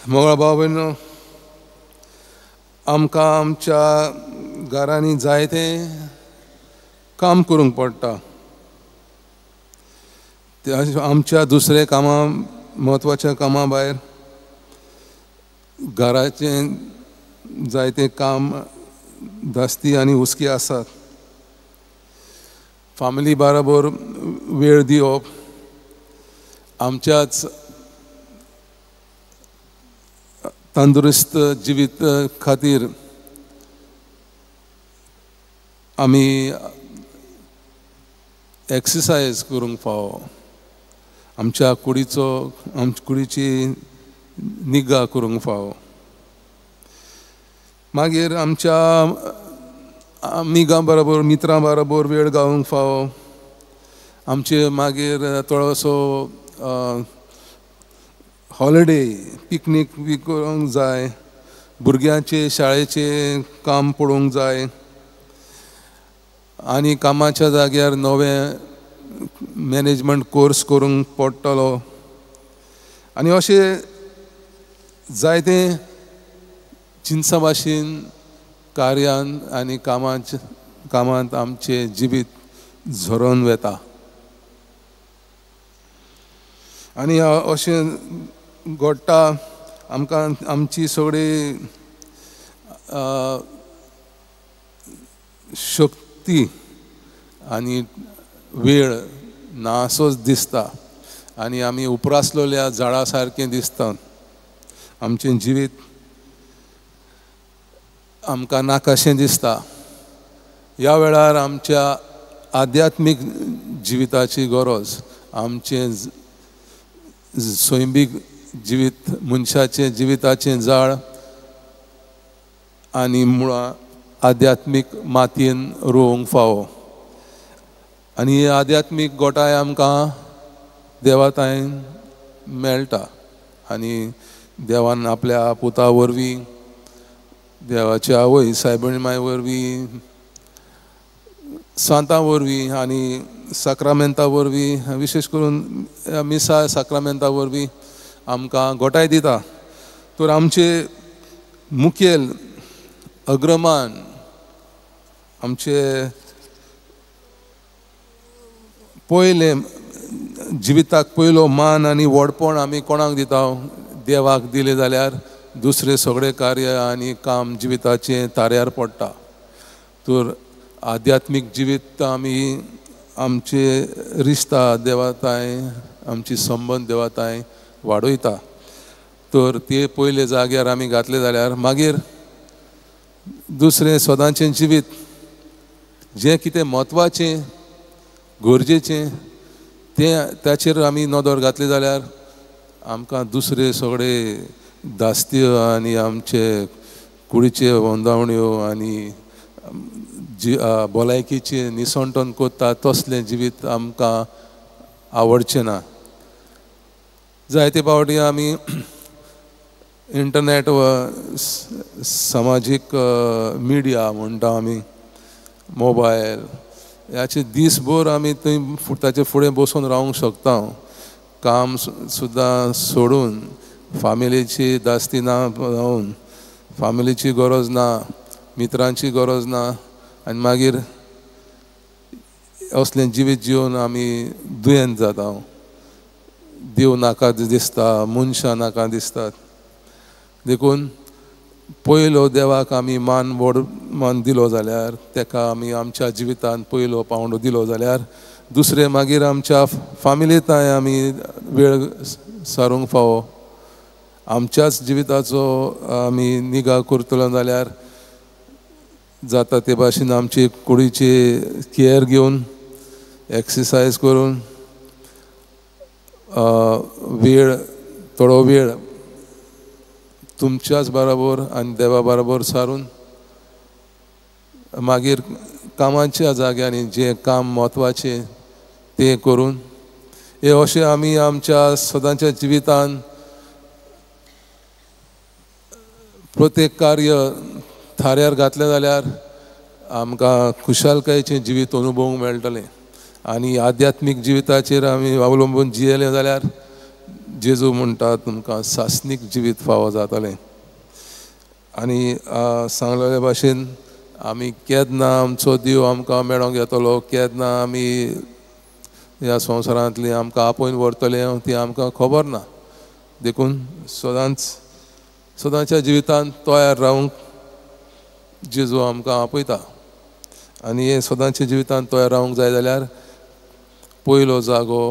मोगळा भाव भयणो, आमकां आमच्या घरांनी जायतें काम करूंक पडटा. आमच्या दुसरे कामां म्हत्वाच्या कामां भायर घराचें जायते काम धास्ती आनी हुस्की आसात. फामिली बरोबर वेळ दिवप, आमच्याच तंदुरुस्त जिवीत खातीर आमी एक्सरसायज करूंक फावो, आमच्या कुडीचो आमच्या कुडीची निगा करूंक फावो. मागीर आमच्या आमिगां बरोबर मित्रां बरोबर वेळ घालूंक फावो. आमचे मागीर थोडोसो हॉलिडे पिकनीक बी करूंक जाय, भुरग्यांचे शाळेचें काम पळोवंक जाय आनी कामाच्या जाग्यार नवें मॅनेजमेंट कोर्स करूंक पडटलो. आनी अशें जायते जिनसां भाशेन कार्यान आनी कामांत आमचें जिवीत झरोन वता. आनी अशें घडटा आमकां आमची सगळी शक्ती आनी वेळ नासोच दिसता आनी आमी उपरासलेल्या झाडा सारकें दिसता. आमचें जिवीत आमकां नाकाशें दिसता. ह्या वेळार आमच्या आध्यात्मीक जिविताची गरज, आमचें सैमीक जिवीत, मनशाचें जिविताचें जाळ आनी मुळां आध्यात्मीक मातयेन रोवंक फावो. आनी ही आध्यात्मीक गोठाय आमकां देवातायन मेळटा आनी देवान आपल्या पुता वरवीं, देवाची आवय सायबणी माय वरवीं, सांतां वरवीं आनी साक्रामेंता वरवीं, विशेश करून मिसा साक्रामेंता वरवीं आमकां गोठाय दिता. तर आमचे मुखेल अग्रमान, आमचे पयलें जिविताक पयलो मान आनी व्हडपण आमी कोणाक दिता? देवाक दिलें जाल्यार दुसरें सगळें कार्य आनी काम जिविताचें ताऱ्यार पडटा. तर आध्यात्मीक जिवीत आमी आमचे रिश्ता देवाताय, आमची संबंद देवाताय वाडयता. तर ते पयले जाग्यार आमी घातले जाल्यार मागीर दुसरें सदांचें जिवीत जें कितें म्हत्वाचें गरजेचें तें ताचेर आमी नदर घातली जाल्यार आमकां दुसरे सगळे धास्त्यो आनी आमचे कुडीचे वंदावण्यो आनी भलायकीचें निसणटण करता तसलें जिवीत आमकां आवडचें ना. जायते फावटी आमी इंटरनेट वा समाजीक मिडिया म्हणटा आमी, मोबायल ह्याचे दीसभर आमी थंय ताचे फुडें बसून रावंक शकता. काम सुद्दां सोडून, फामिलीची दास्ती ना रावन, फामिलीची गरज ना, मित्रांची गरज ना आनी मागीर असलें जिवीत जिवन आमी दुयेंत जाता. देव नाका दिसता, मनशां नाका दिसतात. देखून पयलो देवाक आमी मान व्हड मान दिलो जाल्यार, तेका आमी आमच्या जिवितांत पयलो पावंडो दिलो जाल्यार दुसरें मागीर आमच्या फामिलींत आमी वेळ सारूंक फावो. आमच्याच जिविताचो आमी निगा करतलो जाल्यार जाता ते भाशेन आमची कुडीची केअर घेवन, एक्सरसायज करून, वेळ थोडो वेळ तुमच्याच बरोबर आनी देवा बरोबर सारून मागीर कामाच्या जाग्यांनी जें काम म्हत्वाचें तें करून हे अशें आमी आमच्या सदांच्या जिवितान प्रत्येक कार्य थाऱ्यार घातलें जाल्यार आमकां खुशालकायेचें जिवीत अनुभवूंक मेळटलें. आनी आध्यात्मीक जिविताचेर आमी अवलंबून जियेले जाल्यार जेजू म्हणटा तुमकां सासणीक जिवीत फावो जातलें. आनी सांगलेले भाशेन आमी केन्ना आमचो देव आमकां मेळोंक येतलो, केन्ना आमी ह्या संवसारांतली आमकां आपोवन व्हरतले ती आमकां खबर ना. देखून सदांच सदांच्या जिवितांत तयार रावंक जेजू आमकां आपयता. आनी हे सदांच्या जिवितांत तयार रावंक जाय जाल्यार पयलो जागो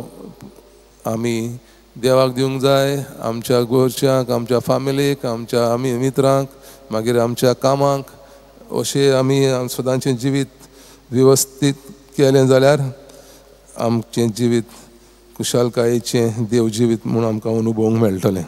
आमी देवाक दिवंक जाय, आमच्या घरच्यांक, आमच्या फामिलीक, आमच्या आमी मित्रांक, मागीर आमच्या कामाक. अशें आमी सदांचें जिवीत वेवस्थीत केलें जाल्यार आमचें जिवीत खुशालकायेचें देव जिवीत म्हूण आमकां अनुभवूंक मेळटलें.